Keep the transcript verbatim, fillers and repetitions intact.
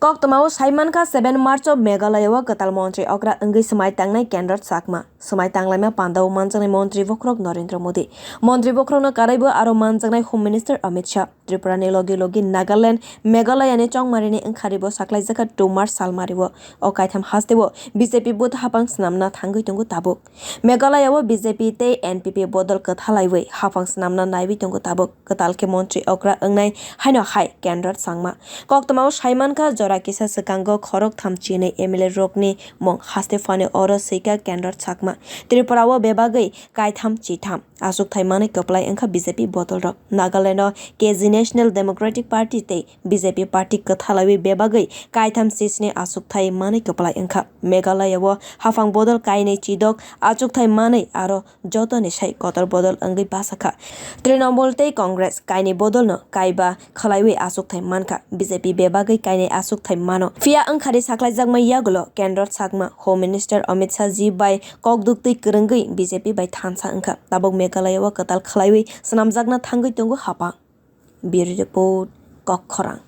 Koktwmao saimankha seven March o Meghalaya o kwtal montri okra wngwi swmai tangnai Kendra Chakma. Swmai tanglaima pandao manjaknai montri bokhorok Narendra Modi. Montri bokhorokno karaibo aro manjaknai Home Minister Amit Shah. Tripura ni logi logi Nagaland, Meghalaya ni chongmari ni wngkharibo saklaijakha two March salmari o. O kaitham haste o B J P vote haphang swnamna thangwi tongo tabuk. Meghalaya o B J P tei N P P bodol kwthalaiwi haphang swnamna naiwi tongo tabuk. Kwtal khe montri okra wngnai haino hai Kendra Chakma. Koktwmao saimankha jora kisa swkango khoroktham chinwi M L A rokni mung haste phano oro swikha Kendra Chakma. Tripura o bebagwi kaitham chitham achukthai manwi kwplai wngkha B J P bodol rok. Nagaland o K G National Democratic Party tei B J P party kwthalaiwi bebagwi kaitham chisni achukthai manwi kwplai wngkha. Meghalaya o haphang bodol kainwi chidok achukthai manwi aro jotoni sai kotor bodol wngwi bachakha. Trinamool tei Congress kainwi bodolno kaiba khwlaiwi achukthai mankha, B J P bebagwi kainwi achukthai mano. Phiya wngkhari saklaijakma yagulo Kendra Chakma, Home Minister Amit Shah ji bai kokduktwi kwrwngwi B J P bai thansa wngkha. Tabuk Meghalaya o kwtal khwlaiwi swnamjakna thangwi tongo haphang. Bureau Report, Kokkhorang.